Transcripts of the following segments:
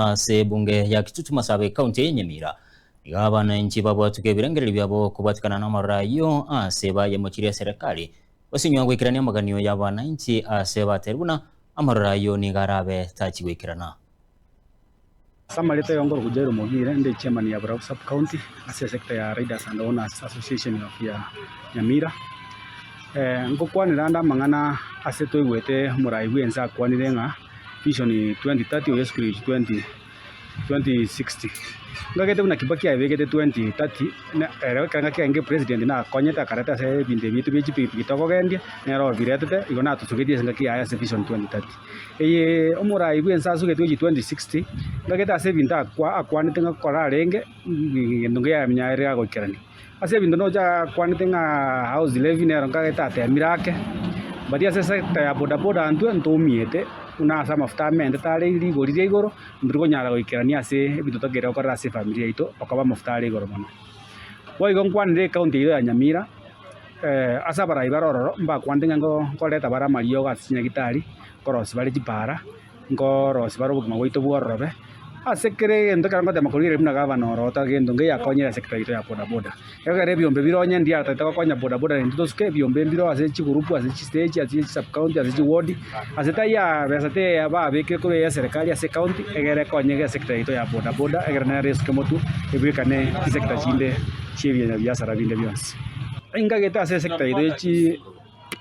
ase ebunge ya Kitutu Masaba ekaunti eye Nyamira. Nigo abananchi babwatuka ebirengererio biabo kobwatikana namaroro ayio ase bayemochirie eserekari gosinywa goikerania amaganio y'abananchi ase batebirie buna amaroro ayio nigo arabe tachi goikerana. Ase amarieta ya Ongoro Jairo Mogire, inde chairman ya Borabu Sub County ase esector ya Riders and Owners Association of ya Nyamira. Ngokwanera ande amang'ana ase toigwete omorai bwense akwanire ng'a Vision 2030 o Yesu Kristo 20 2060. Ngagete buna Kibaki aebegete 2030 na ere ekero ngaki arenge president nakonyete akareta ase ebinto ebi biaito bie chipikipiki tokogendia, nere obiretete igo natosugetie ase engaki yaye ase vision 2030. Eye omorai bwense asugetie gochia 2060, ngagete ase ebinto akwa akwanete ng'a kora arenge, egento nkeya ere agoikerania. Ase ebinto nocha akwanete ng'a house levy nero nkagete atemire ake, but ase esector ya bodaboda intwe ntoumiete buna ase amafuta amentete are rigori ria igoro, ntori konyara goikerania ase ebinto totakeire gokorera ase efamiri yaito okoba amafuta are igoro mono. Boigo nkwanire ecounty eyio ya Nyamira, ase abarai bare ororo mbakwanete ng'a nkoreta bare amariogo ase chinyagitari, nkorosia bare chipara. Nkorosia bare obogima bwaito bwororobe, ase kera egento ekero ngotema korigereria buna gavana oro otagete gento nkeyakonyire ase sector yaito ya bodaboda. Ekero ebiombe bire onye ndiatagete gokonya bodaboda naintwe tosuke, ebiombe mbire ase chigurupu, ase chistage, ase chisubcounty, ase chiward, ase taiyo besa teiyo babekire korwa eyeserikari ase ecounty, egere ekonye esector yaito ya bodaboda egere nero esuke motwe ebwekane chisector chinde chia ebiasara binde bionsi. Ingagete ase esector yaito ya chi.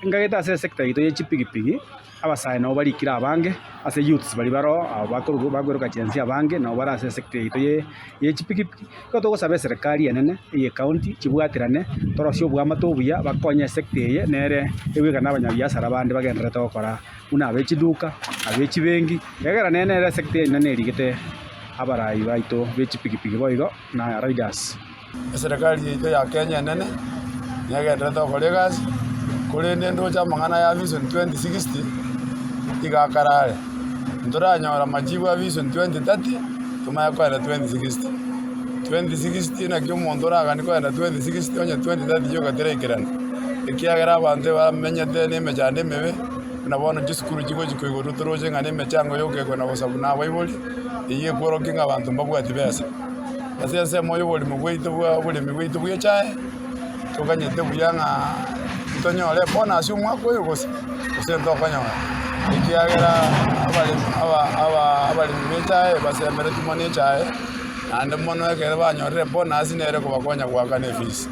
Ingagete ase esector yaito ye chipigipigi, abasae nabo barikire abange, ase youths baria baroo abo bakorwa bakoiroka chinse abange nabo bare ase esector yaito ye ye chipigipigi. Igo togosaba eserekari enene eye ecounty chibwaterane, torosie oboamate obuya bakonye esector eye nere ebwekane na abanyabiasara bande bagendererete gokora buna abe chiduka, abe chibenki, egera nere nere esector enene erigete abarai baito be chipigipigi boigo na riders. Eserekari yaito ya Kenya enene negendererete gokora egasi, korende ndoche amang'ana ya Vision 2060 iga akarare. Ntoranyora amajibu a Vision 2030 tomanye koenda 2060. 2060 naki omonto oraganie koenda 2060 onye 2030 yoka teraikerana, ekiagera abanto ebamenyete na emechando emebe, buna bono chisukuru chigochi koigorwa toroche ng'a na emechango yoka ekona gosabwa na abaibori, eyio ekworokia ng'a abanto mbabwati besa. Ase ensemo y'oborimo bwaito bwa oboremi bwaito bw'echae, toganyete buya ng'a ntonyore ebonus omwaka oyo gose, gose ntokonyora, ekiagera abaremi aba aba abaremi b'echae basemeretie mono echae, naende mono ekero banyorire ebonus nere ekobakonya goakana efees.